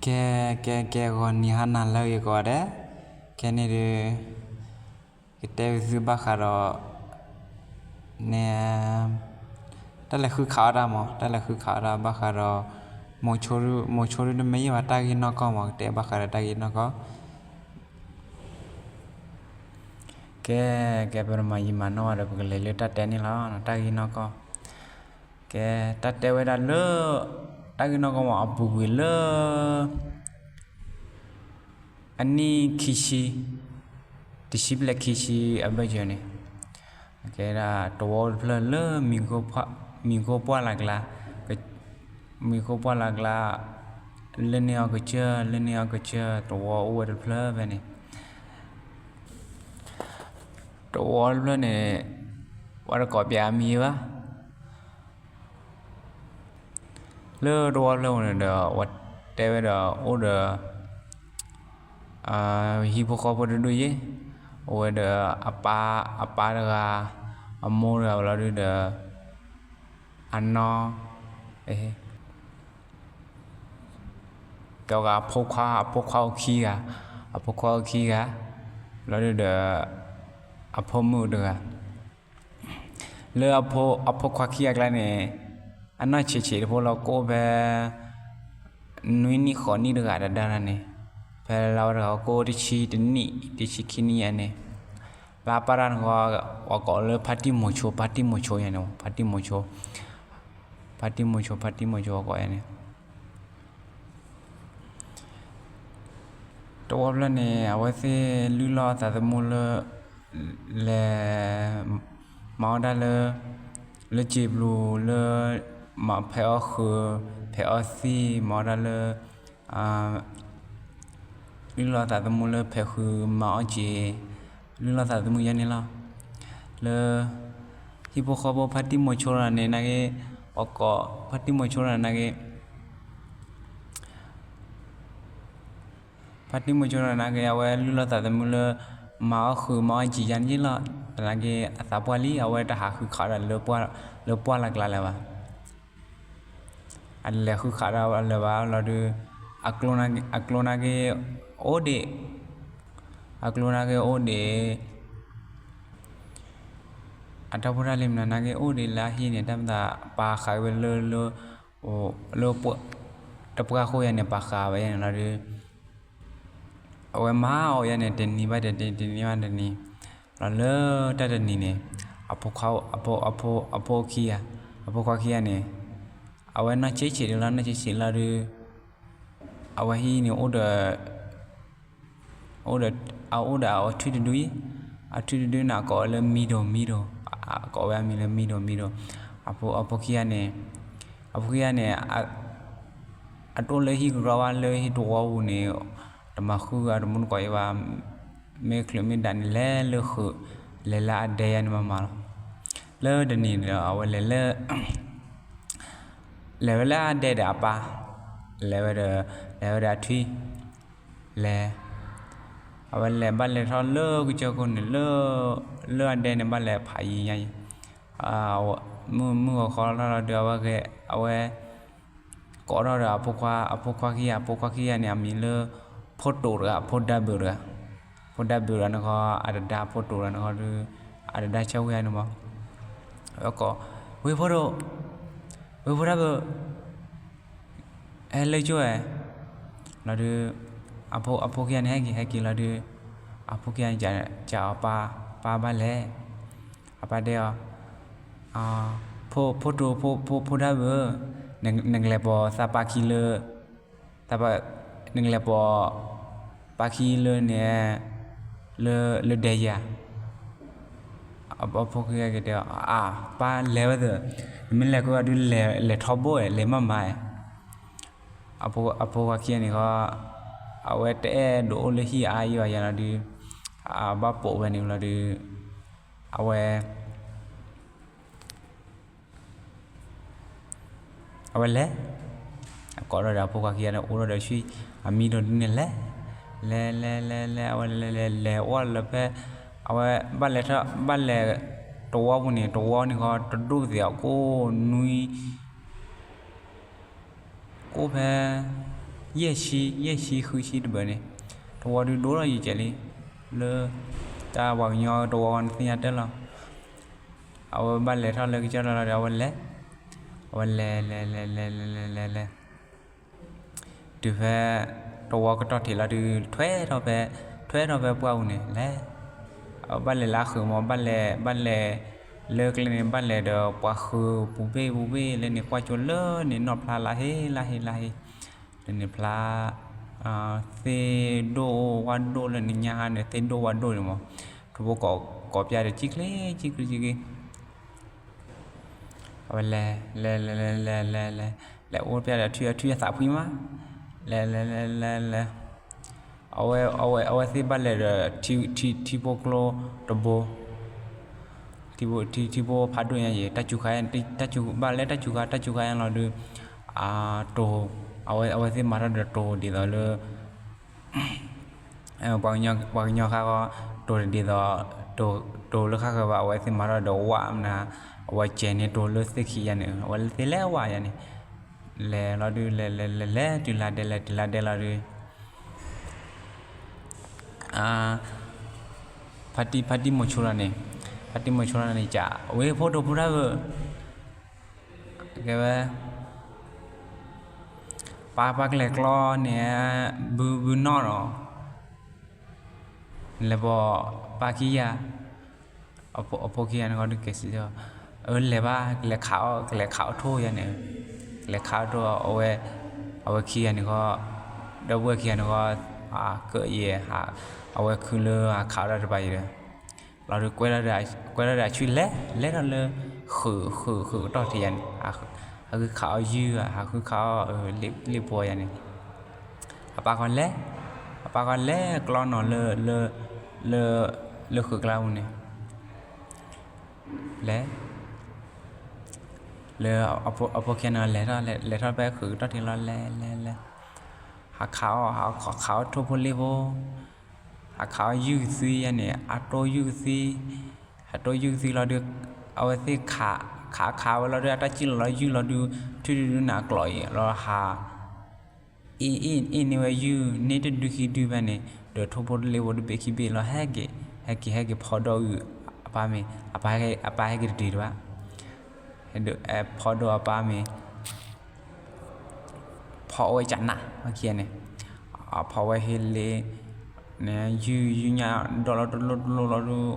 ကဲ ကဲ ကဲ ဂီၤနံၤဟါနၤလၢအဂ့ၤကိးဂၤဒဲး, ခဲန့ၣ်ဒီး ကတဲဝဲသုဘၣ်ဃးဒီး န့ၣ် တၢ်လဲၤဃုခးအီၣ်တၢ်မး တၢ်လဲၤဃုခးအီၣ်တၢ်ဘၣ်ဃးဒီး မိၤဆိ မိၤဆိဒုတမ့ၢ်ယဲဘၣ် တၢ်ဂ့ၢ်နီၢ်ကီၢ်မး ကတဲဘၣ်ဃးဒီးတၢ်ဂ့ၢ်နီၢ်ကီၢ် ကဲ ကဲ ပတမၤယံာ်မၤနီၢ်ဘၣ်ဒီး ပကလဲၤလၢတၢ်တဲန့ၣ်လီၤ တၢ်ဂ့ၢ်နီၢ်ကီၢ်, ကဲ တၢ်တဲဝဲဒၣ်လၢ တၢ်ဂ့ၢ်နီၢ်ကီၢ်မး အပူၤကွံာ်လၢ အနံၣ်ခံဆံ, တဆံဘျဲၣ်ခံဆံအဘၢၣ်စၢၤန့ၣ်, ကဲဒၣ်တဝီတဖျၢၣ်လၢ မံၤခိၣ်ပှၢ်လၢ်ကျါ, မံၤခိၣ်ပှၢ်လၢ်ကျါ, လၢန့ၢ်အီၤကစၢၢ် လၢန့ၢ်အီၤကစၢၢ် တဝီအိၣ်ဝဲတဖျၢၣ်ဖဲန့ၣ်, တဝီတဖျၢၣ်န့ၣ် ပှၤတကိးပျးအမံၤဘၣ် လၢတဝီဖျၢၣ်န့ၣ်ဒီး ပှၤတဲဝဲဒီး အိၣ်ဒီး ဟံၣ်ဖိဃီဖိတဒူၣ်ယဲ, အိၣ်ဝဲဒီး အပၢ်, အပၢ်တဂၤ, အမိၢ်တဂၤလီၤဒုဒီး အနီၢ်, ကဲဂၤအဖိခွါ, အဖိခွါအိၣ်ခံဂၤ, အဖိခွါအိၣ်ခံဂၤ, လီၤဒုဒီး အဖိမုၣ်တဂၤ လၢအဖိခွါခံဂၤအကျါန့ၣ် အနီၢ်ဆံးဆံးတဖိလီၤ ကအိၣ်ဖဲ နွံနံၣ်ဃိးနံၣ်တဂၤဒီးဒၣ်န့ၣ်, ဖဲလၢဝဲတဂၤကအိၣ်တဆံတနံၣ် တဆံခံနံၣ်ယဲန့ၣ်, လၢအပၢ်တၢ်န့ၣ်ဃီ ပှၤကိးလၢဖါတံၢ်မိၤဆိ ဖါတံၢ်မိၤဆိယဲန့ၣ် ဖါတံၢ်မိၤဆိ, ဖါတံၢ်မိၤဆိ ဖါတံၢ်မိၤဆိကိးယဲန့ၣ် တဝီဖျၢၣ်န့ၣ် အဝဲသ့ၣ်လုၢ်လီၢ်အသးသမူလၢ လဲၤ မၤအီၣ်တၢ်လၢ လၢစံာ်ပျူၤလၢ မၤဖဲးအီၣ်ဃုာ် ဖဲးအီၣ်သံၣ် မၤအီၣ်တၢ်လၢ လုၢ်လီၢ်သးသမူလၢဖဲးဃုာ်မၤအီၣ်စံာ် လုၢ်လီၢ်သးသမူယဲန့ၣ်လီၤ. လၢ ဟံၣ်ဖိဃီဖိဖါတံၢ်မိၤဆိတဂၤန့ၣ်နာ်က့ ပှၤကိး ဖါတံၢ်မိၤဆိတဂၤနာ်က့ ဖါတံၢ်မိၤဆိတဂၤနာ်က့ အဝဲလုၢ်လီၢ်သးသမူလၢ မၤအီၣ်ဃုာ်မၤအီၣ်စံာ်ယဲန့ၣ်လီၤ. သနာ်က့ အသးပှၢ်လံ အဝဲတဟးဃုခးဒီးလၢ လၢပှၢ်လၢ်ကျါလၢၤဘၣ် အလဲၤဃုခးဒီးလၢၤဘၣ်လီၤဒုး အကျိနာ်က့ အိၣ်ဒံး အကျိနာ်က့အိၣ်ဒံး အတၢ်ဖိတၢ်လံၤမနုၤနာ်က့အိၣ်ဒံးလၢအဟံၣ်န့ၣ် တၢ်မၤသးပာ်ဃာ်ဝဲလၢ လၢ တပှၢ်ဃိယဲန့ၣ် ပာ်ဃာ်ဝဲယဲန့ၣ်လီၤဒုး အဝဲမၤအီၣ်ယဲန့ၣ် တနံၤဘၣ်တနံၤ တနံၤဘၣ်တနံၤ လီၤလၢတၢ်တနံၤန့ၣ် အဖိ အဖိခံဂၤ အဖိခွါခံဂၤန့ၣ် အဝဲနီၢ်ဆံးဆံးဒုးလီၤ နီၢ်ဆံးဆံးလီၤဒုး အဝဲဟံၣ်န့ၣ် အိၣ်ဒီး အအိၣ်ဒီးအထွံၣ်တဒုအံၤ အထွံၣ်တဒုန့ၣ် အကိးဝဲလၢမံဒိၣ် မံဒိၣ် အကိးဝဲအမံၤလၢမံဒိၣ် မံဒိၣ် အဖိခံဂၤန့ၣ် အဖိခံဂၤန့ၣ် အတအိၣ်လၢဟံၣ်ကရီဘၣ် လၢဟံၣ်တဝီပူၤန့ၣ် တမၤဃုာ်အတမူတကိးအံၤဘၣ် မ့ၢ်ချုးမ့ၢ်ဒၣ်န့ၣ် လဲၤလၢဃုာ် လဲၤလၢအဒဲယဲန့ၣ်မးမးလီၤ. လၢတနံၤန့ၣ်ဒီး အဝဲလဲၤလၢ လဲၤဝဲလၢအဒဲဒီးအပၢ် လဲၤဝဲဒီး လဲၤဝဲဒီးအထွံၣ် လဲၤ အဝဲလဲၤဘၣ်လဲၤထီၣ်လၢကစၢၢ်ခိၣ်န့ၣ် လၢ လၢအဒဲန့ၣ် ဘၣ်လဲၤဖးယံၤညါအံၤ မုၢ်ဂီၤခီထီၣ်လီၤဒီး အဝဲ အဝဲ ကိးထီၣ်ဒီးအဖိခွါ အဖိခွါခံဂၤ အဖိခွါခံဂၤန့ၣ် အမံၤလၢ ဖိတိၤတဂၤ ဖိဒါဘုးတဂၤ ဖိဒါဘုးတဂၤန့ၣ်ခီ အတဒါ ဖိတိၤတဂၤန့ၣ်ခီဒီး အတဒါဆၢဝံၤန့ၣ်မး အဝဲကိး ဝ့ၢ်ဖိတိၤ ဝ့ၢ်ဖိဒါဘုး ဟဲလၢကၠိဝဲ လီၤဒုး အဖိခံဂၤန့ၣ် ဟဲက့ၤ ဟဲက့ၤလီၤဒုး အဖိခံဂၤန့ၣ် စံးအီၤပၢ် ပၢ်ဘၣ်လဲၣ် အပၢ်တဲအီၤ ဖိတိၤ ဖိဒါဘုးဧၢ နကလဲၤပိာ်သးပၢ်ခံလၢ သးပၢ် နကလဲၤပိာ် ပၢ်ခံလၢန့ၣ် လၢ လၢဒဲယၤ အဖိခံဂၤက့ၤတဲအီၤ အၢ ပၢ်လဲၤဝဲသၢ နမ့ၢ်လဲၤကွၢ်ဒုး လဲၤထီဘိၣ်လဲၤမးမး အဖိခွါခံဂၤန့ၣ်ခီ အဝဲတအဲၣ်ဒိးအိၣ်လၢဟံၣ်အါယံာ်ဘၣ်ယဲလီၤဒုး အဘၣ်ပိာ်ဝဲန့ၣ်လီၤဒုး အဝဲ အဝဲလဲၤ အကိးထီၣ်ဒီးအဖိခွါခံဂၤန့ၣ် အိၣ်ထီၣ်ဒီးဆံ အမံဒိၣ်ဒုန့ၣ်လဲၤ လဲၤ လဲၤ လဲၤ လဲၤ အဝဲလဲၤ လဲၤ လဲၤ လဲၤ အိၣ်လၢဖဲ အဝဲဘၣ်လဲၤထီၣ် ဘၣ်လဲၤတဝီပူၤန့ၣ် တဝီန့ၣ်ခီ တဒိၣ်ပသ့ၣ်အီၤ ကိၣ်နွံ ကိၣ်ဖဲ ယဲၢ်ဆံ ယဲၢ်ဆံဃုဆံတဘၢၣ်န့ၣ်, တဝီဒုးဒိၣ်ထီၣ်ယံာ်ကဲးလံ, လၢ တၢ်ပှၤကညီတဝီဂီၢ်န့ၣ်သ့ၣ်ညါတၢ်လီၤ. အဝဲဘၣ်လဲၤထီၣ်လၢကစၢၢ်လီၤဒီး အဝဲလဲၤ, အဝဲလဲၤလဲၤလဲၤလဲၤလဲၤလဲၤလဲၤလဲၤ တုၤဖဲ တဝီကတီၢ်ထံးလီၤဒုး ထွဲထီၣ်ဖဲ, ထွဲထီၣ်ဖဲပှၢ်ပူၤန့ၣ် လဲၤ, အဝဲဘၣ်လဲၤလၢဃုာ်မး ဘၣ်လဲၤ, ဘၣ်လဲၤ လၢကျဲန့ၣ် ဘၣ်လဲၤဒီးပှၤဃုာ်ပူၤဘ့ၣ်ပူၤဘ့ၣ် လၢန့ၣ်ကွၢ်ကၠိလၢန့ၣ်နီၣ်ဖျါလၢဟ့လၢဟ့လၢဟ့, လၢန့ၣ်ဖျါ သ့ၣ်ဒိၣ်ဝၣ်ဒိၣ်လၢန့ၣ်ညါဟါန့ၣ် သ့ၣ်ဒိၣ်ဝၣ်ဒိၣ်န့ၣ်မး, ထူဖိကိးပျၢ်ဒီး ကံချ့ကံချ့ကံချ့ အဝဲလဲၤ, လဲၤလဲၤလဲၤလဲၤလဲၤလဲၤ, လဲၤအိၣ်ပျၢ်ဒီးထွံၣ်ထွံၣ်အသးဖှံမး, လဲၤလဲၤလဲၤလဲၤလဲၤ, အဝဲ, အဝဲသ့ၣ်ဘၣ်လဲၤဒီး ထံဖိကျိတဘိ, ထံဖိဖးဒိၣ်ညါယဲၢ်, တၢ်စူၤခါ, ဘၣ်လဲၤတၢ်စူၤခါ တၢ်စူၤခါညါလီၤဒုး, တိၤ, အဝဲသ့ၣ်မၤထီၣ်ဒီးတိၤဒ်သိးလၢ ပှၤကညီခါဃီ, တိၤတဒ်သိး, တိၤလၢဃၣ်ဃၢၤဘၣ် အဝဲသ့ၣ်မၤထီၣ်ဒီးဝၣ်မနၤ, အဝဲစဲးန့ၢ်တိၤလၢသ့ၣ်ခံယါန့ၣ် အဝဲသ့ၣ်လဲၤဝၣ်ယါန့ၣ်, လဲၤလီၤဒုး လဲၤလဲၤလဲၤလဲၤ တုၤလၢဒဲလဲၤ တုၤလၢဒဲလီၤဒုး ဖါတံၢ်ဖါတံၢ်မိၤဆိလီၤန့ၣ်, ဖါတံၢ်မိၤဆိလီၤန့ၣ် ကးဝဲ ဖိဒိၣ်ဖိတၢ်ဧၢ, ကဲဝဲ ပၢ်ပၢ်ကလဲၤကျီန့ၣ် ဘုဘုနီၣ်ဒီး လဲၤပိာ်ပၢ်ခံဂၤ, အဖိခံဂၤန့ၣ်ဃီဒုးကဲးစံး, အၢလဲၤဘၣ် ကလဲၤခးအီၣ် ကလဲၤခးအီၣ်ထိၣ်ယါန့ၣ်, ကလဲၤခးအီၣ်ထိၣ် အဝဲ, အဝဲခံဂၤန့ၣ်ဃီ, ဒီပုၢ်ဝဲၢ်ခံဂၤန့ၣ်ဃီ, ကၢၣ်ယဲၢ်, အဝဲခုလၢအခးအီၣ်တၢ်တပၤအံၤဒီး လီၤဒုး ကွဲထီၣ်ဒီးအဆွံလဲၤ လဲၤထီၣ်လၢ ဃုာ်ဃုာ်ဃုာ်ကတီၢ်ထံးယါန့ၣ်, ဟးဃုခးအီၣ်ယုၢ် ဟးဃုခးအီၣ်လ့ၣ်ဖိယါန့ၣ်, အပၢ်ဃီလဲၤ, အပၢ်ဃီလဲၤကျီနီၤလၢ, လၢ, လၢဃုာ်ကျါပူၤန့ၣ်, လဲၤ လၢအဖိခံဂၤန့ၣ် လဲၤထီၣ်ဖဲဃုာ်ကတီၢ်ထံးလီၤ လဲၤလဲၤလဲၤ, ဟးခးအီၣ်, ဟးခးအီၣ်ထိၣ်ဖိလ့ၣ်ဖိ, ဟးခးအီၣ်ယုၢ်ကသံယါန့ၣ် အတိၢ်ယုၢ်ကသံ, ဟးတိၢ်ယုၢ်ကသံလီၤဒုး, အဝဲသ့ၣ်ခး, ခးခးဝဲလီၤဒုး အတၢ်စံၣ်လီၤလီၤယုၢ်လီၤဒုး, ထုဒုဒုနၤကျိးအံၤလီၤဟး အ့ၣ်အ့ၣ်န့ၢ်ဝဲယုၢ်န့ၢ်တဒုခံဒုဖဲန့ၣ်, ဒီးထိၣ်ဖိတလ့ၣ်ဖိတဘ့ၣ်ခံဘ့ၣ်လီၤ ဟဲက့ၤ, ဟဲက့ၤဟဲက့ၤဖီဒီးအုၣ်အပၢ်မ့ၢ်, အပၢ်ဟဲက့ၤတတုၤတဘၣ်, ဖီဒီးအပၢ်မ့ၢ်, ဖီအဝဲကနး အခံဂၤန့ၣ်, ဖီဝဲဟ့လ့ န့ၣ် ယုၢ်ယုၢ်ညၣ်ဒီၣ်လီၤတလိၣ်တလိၣ်လီၤဒုး,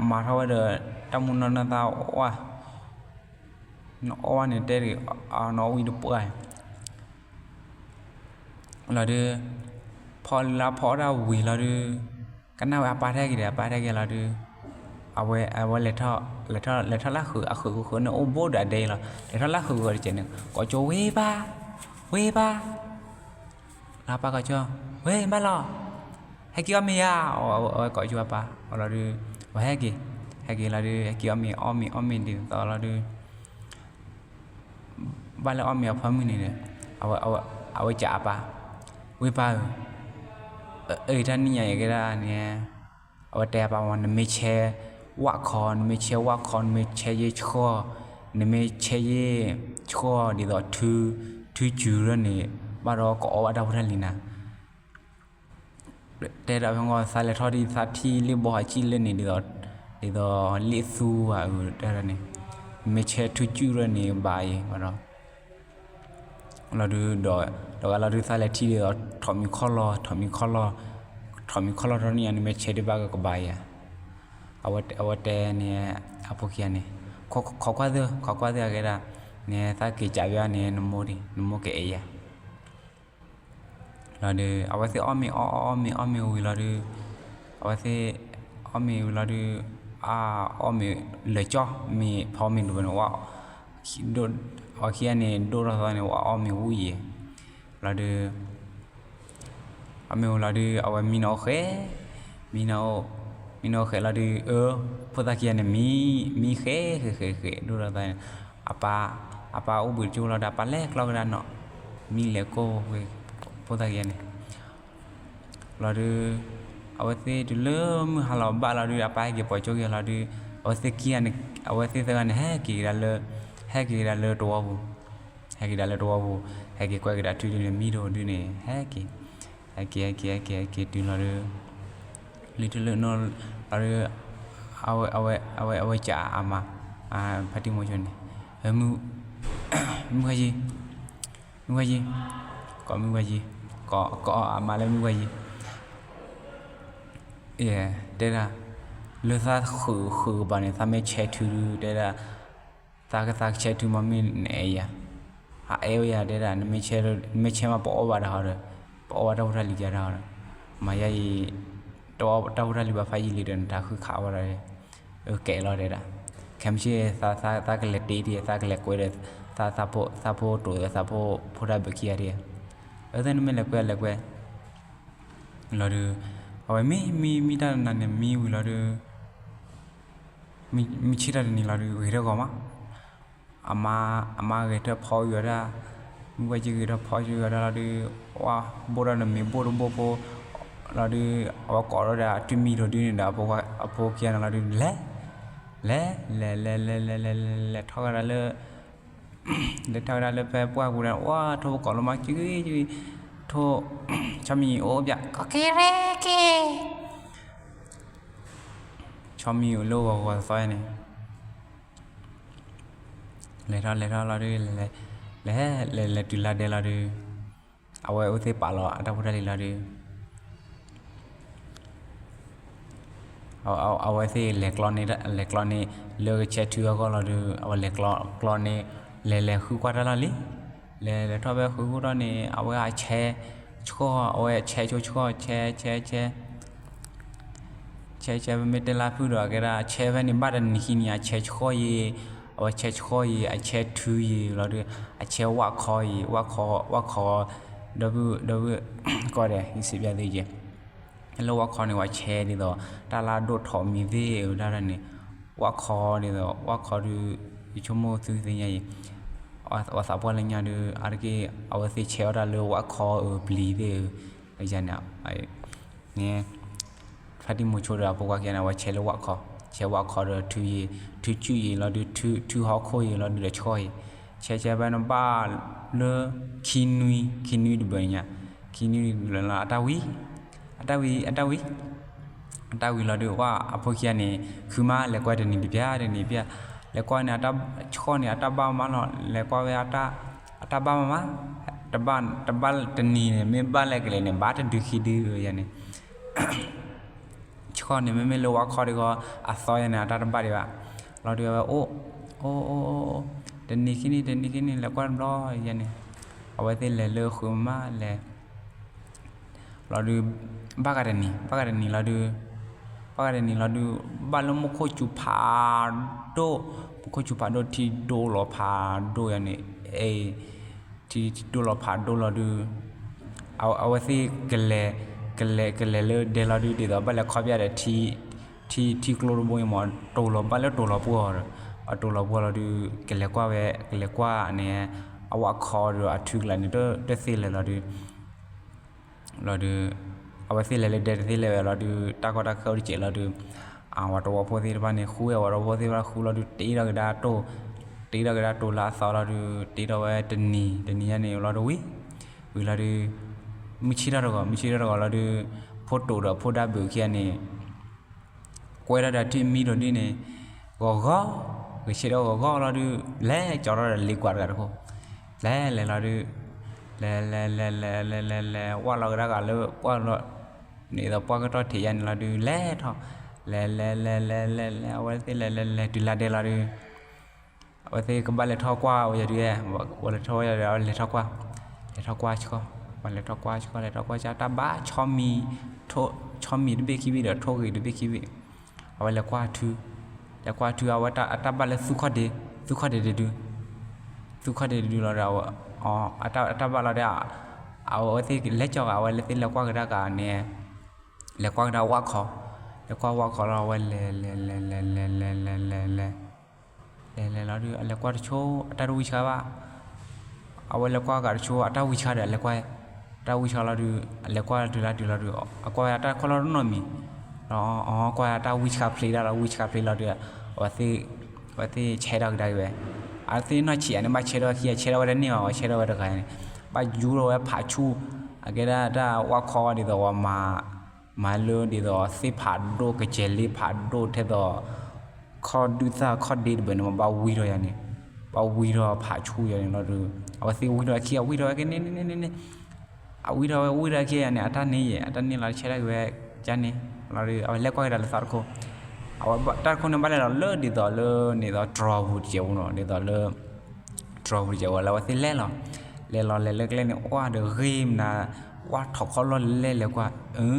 မၤထီၣ်ဝဲဒီး တၢ်မူနီၢ်နီၢ်သၣ်အီၣ်, နအီၣ်ဝဲန့ၣ်တဲဒံး, နအီၣ်ဝံၤတပှၢ် လီၤဒုး, ဖီလၢဖီအီၣ်တၢ်ဝံၤလီၤဒုး, ကနၣ်ဝဲအပၢ်တဟဲက့ၤဒီး အပၢ်တဟဲက့ၤလီၤဒုး, အဝဲ, အဝဲလဲၤထီၣ်, လဲၤထီၣ်, လဲၤထီၣ်လၢဃုာ် အဃုာ်ဃုာ်ဃုာ်န့ၣ် အိၣ်ဘိဒီးအဒဲအံၤလီၤ, လဲၤထီၣ်လၢဃုာ်ဃုာ်တကဲးန့ၣ် ကိးကၠိဝ့ၢ်ပၢ်, ဝ့ၢ်ပၢ် လၢအပၢ်ကိးကၠိ, ဝ့ၢ်ဘၣ်လီၤ, ဟဲက့ၤအီၣ်မ့ၤယၤ, အဝဲကိးကၠိအပၢ်, အလီၤဒုး, အဝဲဟဲက့ၤ, ဟဲက့ၤလီၤဒုး ဟဲက့ၤအီၣ်မ့ၤ အီၣ်မ့ၤအီၣ်မ့ၤဒ်သိးလီၤဒုး ဘၣ်လၢအီၣ်မ့ၤအဖၢမုၢ်န့ၣ်ဒီး, အဝဲကးအပၢ်, ဝ့ၢ်ပၢ်ဧၢ, အအံၤတၢ်နံၣ်ညါအံၤကဲဒၣ်န့ၣ်, အဝဲတဲအပၢ်မး နမ့ၢ်ဆဲးဝၣ်ခီ, နမ့ၢ်ဆဲးဝၣ်ခီ, နမ့ၢ်ဆဲးယ့ၢ်ဆှီ, နမ့ၢ်ဆဲးယ့ၢ်ဆှီဒ်သိး ထုစုၤလၢန့ၣ်, ဘၣ်ဒီးကအီၣ်ဘၣ်တၢ်ဖိတၢ်လံၤနၤ တဲဒၣ်ဖဲ သးလဲၤထီၣ်ဒ်သးထံၣ်လ့ၣ်ဘီဟးကံၣ်လၢန့ၣ်ဒ်သိး, ဒ်သိးလ့ၣ်သူဧါ တဲဒၣ်န့ၣ်, မ့ၢ်ဆဲးထုစုၣ်လၢန့ၣ်ဘၣ်အံၤဘၣ်ဒီး, လီၤဒုးဒီး, ဒီးဂၤလီၤဒုးသးလဲၤထံၣ်ဒ်သိး ထိးမံၤခီၣ်လီၤ ထိးမံၤခီၣ်လီၤ, ထိးမံၤခီၣ်လီၤထီၣ်န့ၣ်ယါန့ၣ် မ့ၢ်ဆဲးဒ်ဘၣ်ကကဘၣ်ယါ, အဝဲတဲန့ၣ်, အဖိခံဂၤန့ၣ်, ခိးကွၢ်သ့ၣ် ခိးကွၢ်သ့ၣ်အဂ့ၤဒၣ်, န့ၣ်သးက့ၤကးဘၣ်န့ၣ် နမိၢ်ဒံး နမိၢ်ကအဲၣ်ယၤ လီၤဒုး အဝဲသ့ၣ်အီၣ်မ့ၤအီၣ်အီၣ်မ့ၤအီၣ်မ့ၤဝံၤလီၤဒုး, အဝဲသ့ၣ်အီၣ်မ့ၤဝံၤလီၤဒုး, အအီၣ်မ့ၤလၢာ်ကၠီ မ့ၢ်ဖီမ့ၤဒိၣ်န့ၣ်, အဝဲခံဂၤန့ၣ် ဒိၣ်ထီၣ်သီန့ၣ် ဝဲအီၣ်မ့ၤဝံၤယဲၢ်, လီၤဒုး အီၣ်မ့ၤဝံၤလီၤဒုး အဝဲမံနီၤအိၣ်ဃဲ, မံနီၤအိၣ်, မံနီၤအိၣ်ဃဲလီၤဒုး အၢ, ဖိသၣ်ခံဂၤန့ၣ် မံ, မံဃဲဃဲဃဲဃဲ ဒိၣ်ထီၣ်သီန့ၣ်, အပၢ်, အပၢ်အိၣ်ဘှံးတကၠိလီၤဒီး အပၢ်လဲၤကျီကဒါနီၤ, မံလဲၤကိၢ်ဝဲ, ဖိသၣ်ခံဂၤန့ၣ် လီၤဒုး, အဝဲသ့ၣ်တုၤလၢမုၢ်ဟါလီၤဘၣ်လီၤဒုး အပၢ်ဟဲက့ၤပိာ်ကၠိက့ၤလီၤဒုး, အဝဲသ့ၣ်ခံဂၤန့ၣ်, အဝဲသ့ၣ်သၢဂၤန့ၣ် ဟဲက့ၤကဒါလၢ, ဟဲက့ၤကဒါလၢတဝီပူၤ, ဟဲက့ၤဒၣ်လၢတဝီပူၤ, ဟဲက့ၤကွဲက့ၤဒၣ်ထုဒုန့ၣ် မံတဒုန့ၣ် ဟဲက့ၤ, ဟဲက့ၤ ဟဲက့ၤ ဟဲက့ၤ ဟဲက့ၤတုၤလီၤဒီး, လံထူလၢနီၤလီၤဒီး, အဝဲ အဝဲ အဝဲ အဝဲကးအမါ, ဖါတံၢ်မိၤဆိန့ၣ်, မုၢ်ဂၤယံၤ, မုၢ်ဂၤယံၤ, ကိးမုၢ်ဂၤယံၤ, ကိးအမါလၢမုၢ်ဂၤယံၤ တဲဒၣ်, လၢသးဃုာ်ဃုာ်ကပၤန့ၣ် သးမ့ၢ်ဆဲးထုဒု တဲဒၣ်, သးကသးကဆဲးထုမ့ၢ်မ့ၢ်နအဲၣ်ယၤ, အအဲၣ်ဝဲယၤတဲဒၣ်, နမ့ၢ်ဆဲးမ့ၢ်ပအီၣ်ဘၣ်တၢ်ဟီဒီး, ပအီၣ်ဘၣ်တၢ်ဖိတၢ်လံၤကဲတၢ်ဟီဒီး, မၤယါအံၤ, တအီၣ်တၢ်ဖိတၢ်လံၤဘၣ်ဖးယံာ်လံဒီး နတၢ်ဃုခးဝဲဒၣ်, ကဲလီၤတဲဒၣ်, ခဲမုၢ်ဆ့ၣ် သးကလဲၤတ့ဒံး သးကလဲၤကွဲဒီး, သးဖိတိာ်ဒီးသးဖိဖိတၢ်ဘၢၣ်ခံဂၤဒံး, အဝဲသ့ၣ်န့ၣ်မ့ၢ်လဲၤကွဲလဲၤကွဲ လီၤဒုး, အဝဲမံမံမံတၢ်နၤန့ၣ် မံဝံၤလီၤဒုး, မုၢ်ဆ့ၣ်ထီၣ်တနံၤလီၤဒုး ဂဲၤထၢၣ်ဂီၤမး, အမါ အမါဂဲၤထၢၣ်ဖီဝံၤဝဲဒၣ်, မုၢ်ဝဲက့ဂဲၤထၢၣ်ဖီဝံၤဝဲဒၣ်လီၤဒုး, ဝဲဘိၣ်ထီၣ်ဒီးမ့ၤဘိၣ်တဘိၣ်ဖိ, လီၤဒုး, အဝဲကိးထီၣ်ဒီးအတုၤမံၤဒိၣ်ဒုန့ၣ်ဒီး အဖိခံဂၤန့ၣ်လီၤဒုး, လဲၤ, လဲၤ လဲၤ လဲၤ လဲၤ လဲၤ လဲၤ လဲၤထီၣ်ဝဲဒၣ်လၢ လဲၤထီၣ်ဝဲဒၣ်လၢဖဲပှၢ်ပူၤဒီး ဝဲထိၣ်ဖိကိးလီၤမး ကံကံ, ထိၣ်, ဆီမံၤအိၣ်ဘၣ် ကီက့ၤရဲက့ၤ, ဆီမံၤအိၣ်လၢဂီၤဂီၤသီန့ၣ်, လဲၤထီၣ်လဲၤထီၣ်လီၤဒုး, လဲၤလဲၤလဲၤတုၤလၢဒဲလီၤဒုး, အဝဲအိၣ်သ့ၣ်ပာ်လီၤအတၢ်ဖိတၢ်လံၤလီၤဒုး အဝဲသ့ၣ်လဲၤကျီန့ၣ် လဲၤကျီန့ၣ် လၢကဆဲးထုအဂီၢ်လီၤဒုး အဝဲလဲၤကျီန့ၣ် လဲၤလဲၤဃုကွၢ်တၢ်လီၢ်လံ, လဲၤလဲၤထီၣ်ဖဲဃုဃုထီၣ်န့ၣ် အဝဲအဆဲးဆှီၣ် အဝဲဆဲးဆိဆှီၣ် ဆဲးဆဲးဆဲး ဆဲးဆဲး ပမ့ၢ်တဲလၢဖုၣ်ဒီး အကဲဒၣ်ဆဲးဖဲန့ၣ် ဘၣ်တနံၤခံနံၤ အဆဲးဆှီၣ်ယံၤ, အဝဲဆဲးဆှီၣ်ယံၤ အဆဲးထုယံၤလီၤဒုး, အဆဲးဝၣ်ခီယံၤ ဝၣ်ခီ ဝၣ်ခီ, ဒီပုၢ်ဒီဝဲၢ်ကိးဂၤဒဲး ယစံးဘၣ်သုက့ၤ လၢဝၣ်ခီန့ၣ် ပှၤဆဲးဒ်သိး တၢ်လၢအဒိၣ်ထီၣ်မံၤသ့ၣ်ဧိၤဒၣ်န့ၣ်, ဝၣ်ခီဒ်သိး ဝၣ်ခီဒုး ယဆိကမိၣ်သုသ့ၣ်ညါအံၤ, ပှၤသးပှၢ်လၢညါဒုး အါတက့ၢ် အဝဲသ့ၣ်ဆဲးအီၣ်တၢ်လၢဝၣ်ခီဧိၤပျံၤသ့ၣ်ဧိၤ, ယန့ၣ် ဖါတံၢ်မိၤဆိဒီးအဖိခွါခံဂၤန့ၣ် အဝဲဆဲးလၢဝၣ်ခီ, ဆဲးဝၣ်ခီဒီးထုယံၤ, ထုစုၣ်ယံၤလီၤဒုး, ထုဟီၣ်ခိၣ်ယံၤလီၤဒုးဒီးဆှီၣ်ယံၤ, ဆဲးဆဲးဖဲန့ၣ်ဘၣ်လၢ ခံနွံ ခံနွံတဘျီညါ, ခံနွံတဘျီလီၤ အတၢ်ဝံၤ, အတၢ်ဝံၤ အတၢ်ဝံၤ အတၢ်ဝံၤလီၤဒုး ဝဲအဖိခံဂၤန့ၣ် ဃုမး လဲၤကွၢ်တနံၤတပျၢ် တနံၤတပျၢ်, လဲၤကွၢ်န့ၣ် ဆှီၣ်န့ၣ် အတၢ်ဘၣ်မးလီၤ, လဲၤကွၢ်ဝဲ အတၢ်ဘၣ်မးမး, တဘၣ် တဘၣ်တနံၤန့ၣ် မ့ၢ်ဘၣ်လဲၤကလဲာ်န့ၣ် ဘၣ်တဒုခံဒုယၤန့ၣ် ဆှီၣ်န့ၣ် မ့မ့ၢ်လၢဝၣ်ခီဒ်ဂီၤ အသီယၤန့ၣ် အတၢ်တဘၣ်ဒံးဘၣ်, လီၤဒုးအဝဲအိၣ်, အိၣ် အိၣ် အိၣ် တနံၤခံနံၤ တနံၤခံနံၤ လဲၤကွၢ်တဘျီယၤန့ၣ်, အဝဲသ့ၣ်လဲၤလၢဃုမးလဲၤ လီၤဒုး, ဘၣ်ကးတနံၤ ဘၣ်ကးတနံၤလီၤဒုး, ဘၣ်ကးတနံၤလီၤဒုး, ဘၣ်လၢမူခိၣ်စူၤဖးဒိၣ်, မူခိၣ်စူၤဖးဒိၣ် ထံဒိၣ်လီၤဖးဒိၣ်ယၤန့ၣ်, အ့ၣ်, ထံဒိၣ်လီၤဖးဒိၣ်လီၤဒုး, အဝဲသ့ၣ်ကလဲၤ, ကလဲၤ ကလဲၤလၢဒဲလီၤဒုး ဒ်သိးဘၣ်လဲၤခီဖျိဒီး ထံ, ထံကျိတဘိအံၤမး တိၤလီၤဘၣ်လၢတိၤလီၤပှီၢ်ဒီး, အတိၤလီၤပှီၢ်လီၤဒုး, ကလဲၤကွၢ်ဝဲ ကလဲၤကွၢ်န့ၣ်, အဝၣ်ခီဒီးအထုကလးန့ၣ် တသ့လဲၤလီၤဒုး လီၤဒုး, အဝဲသ့ၣ်လဲၤလၢဒဲတသ့လဲၤဝဲလီၤဒုး တၢ်ကီတၢ်ခဲအိၣ်တစဲးလီၤဒုး, အဝဲသဝီဖိသ့ၣ်တဖၣ်န့ၣ် ဃုဝဲဝဲသဝီဖိသ့ၣ်တဖၣ်ဃုလီၤဒုး တ့ထီၣ်ကဒါတိၤ, တ့ထီၣ်ကဒါတိၤလၢအသီလီၤဒုး တ့ထီၣ်ဝဲတနံၤ တနံၤညါန့ၣ်လီၤဒုးဝံၤ, ဝံၤလီၤဒုး, မုၢ်ဆ့ၣ်ထီၣ်တဂီၤ မုၢ်ဆ့ၣ်ထီၣ်တဂီၤလီၤဒုး, ဖိတိၤဒီးဖိဒါဘုးခံဂၤန့ၣ် ကွဲထီၣ်ဒီးထံၣ်မံဒီးဒ်န့ၣ်, ဂီၤဂီၤ, ဂဲၤဆၢထၢၣ်ဂီၤဂီၤလီၤဒုး, လဲၤကၠီထီၣ်ဒီးလ့ကွၢ်တဂၤတခိၣ်, လဲၤလဲၤလီၤဒုး, လဲၤလဲၤလဲၤလဲၤလဲၤလဲၤလဲၤ ဝၣ်လီၤကဒါက့ၤလၢပှၢ်လီၤ, န့ၣ်သိးပှၢ်ကတီၢ်ထံးယါန့ၣ်လီၤဒုး လဲၤထီၣ်, လဲၤလဲၤလဲၤလဲၤလဲၤလဲၤ အဝဲသ့ၣ်လဲၤလဲၤလဲၤတုၤလၢဒဲလီၤဒုး အဝဲသ့ၣ်ကဘၣ်လဲၤထီၣ်ကွၢ်ဝဲယၤဒုး, ဝဲလဲၤထီၣ်ဝဲယၤဒုး အဝဲလဲၤထီၣ်ကွၢ်, လဲၤထီၣ်ကွၢ်ဆှီ, ပှၤလဲၤထီၣ်ကွၢ်ဆှီ လဲၤထီၣ်ကွၢ်ဆှီ တၢ်ဘၣ်ဆီမံၤ, ဆီမံၤတဘ့ၣ်ခံဘ့ၣ်ဒီးထိၣ်ဂ့ၤတဘ့ၣ်ခံဘ့ၣ်, အဝဲလဲၤကွၢ်ထု, လဲၤကွၢ်ထု အဝဲအတၢ်ဘၣ်လၢသူခီၣ်ဒ့, သူခီၣ်ဒ့တဒု, သူခီၣ်ဒ့တဒုလီၤဒီး အတၢ်ဘၣ်လီၤဒီး, အဝဲသ့ၣ်လဲၤကၠီဂၤ အဝဲသ့ၣ်လဲၤကွၢ်ကဒါက့ၤန့ၣ် လဲၤကွၢ်ကဒါဝၣ်ခီ, လဲၤကွၢ်ဝၣ်ခီလီၤ အဝဲလဲၤလဲၤလဲၤလဲၤလဲၤလဲၤလဲၤ, လဲၤလဲၤလီၤဒုး အလဲၤကွၢ်တဆိ အတၢ်တဝံၣ်ဆှါဘၣ်, အဝဲလဲၤကွၢ်ကးတဆိ အတၢ်ဝံၣ်ဆှါဒီး အလဲၤကွၢ်, တၢ်ဝံၣ်ဆှါလီၤဒုး အလဲၤကွၢ်တုၤလၢတုၤလီၤဒုး အကွၢ်ဝဲအတၢ်ခီၣ်လီၢ်တနီၣ်မံၤ, ဒီးအကွၢ်ဝဲအတၢ်ဝံၣ်ဆှါဖျ့ဒၣ်လီၤ ဝံၣ်ဆှါဖျ့လီၤဒုး, အဝဲသ့ၣ်ဆဲးထီၣ်ကဒါက့ၤဝဲ, အ အသ့ၣ်နီၢ်ဆံးဧါန့ၣ် ဘၣ်ဆဲးထီၣ်ခံ ဆဲးထီၣ်ဝဲတန့ၢ်ဘၣ် အဝဲဆဲးထီၣ်ဝဲတဂၤန့ၣ်, ဘၣ်ယူထီၣ်ဝဲဖးဆူၣ်, အကဲဒၣ်တၢ်ဝၣ်ခီဒ်သိးဝဲမၤ, မၤလၢဒ်သိးသ့ၣ်ဖးဒိၣ် ကစဲးလ့ဖးဒိၣ်ထဲသိး ခီၣ်ဒုၣ်သၣ်ခီၣ်ဒ့တဘ့ၣ်န့ၣ် ဘၣ်ဝံထီၣ်ယၤန့ၣ်, ဘၣ်ဝံထီၣ်ဖးဆူၣ်ယၤန့ၣ်လီၤဒီး အဝဲသ့ၣ်ဝံထီၣ်ခံ အဝံထီၣ်ဝဲကန့ၣ်န့ၣ်န့ၣ်န့ၣ် အဝံထီၣ်ဝဲဝံထီၣ်ခံယၤန့ၣ် အတၢ်န့ၢ်ယဲၢ် အတၢ်န့ၢ်လီၤဆဲးထီၣ်က့ၤဝဲကန့ၣ်လီၤဒီး အဝဲလဲၤကွၢ်က့ၤဒီးလၢသီတခိၣ်, အဝဲတၢ်တခိၣ်န့ၣ် ဘၣ်လဲၤလီၤလၢဒ်သိးလၢ ဒ်သိးတြီၤပူၤတစဲးဖိနီၤ ဒ်သိးလၢ တြီၤပူၤတစဲးဖိလၢအဝဲသ့ၣ်လဲၤလီၤ, လဲၤလီၤလဲၤလၢကျဲန့ၣ် အီၣ်ဒီးဂ့ၤမနၤ, ဝၣ်ထီၣ်ခီၣ်လီၢ်လဲၤလဲၤလဲၤကွၢ်, အၢ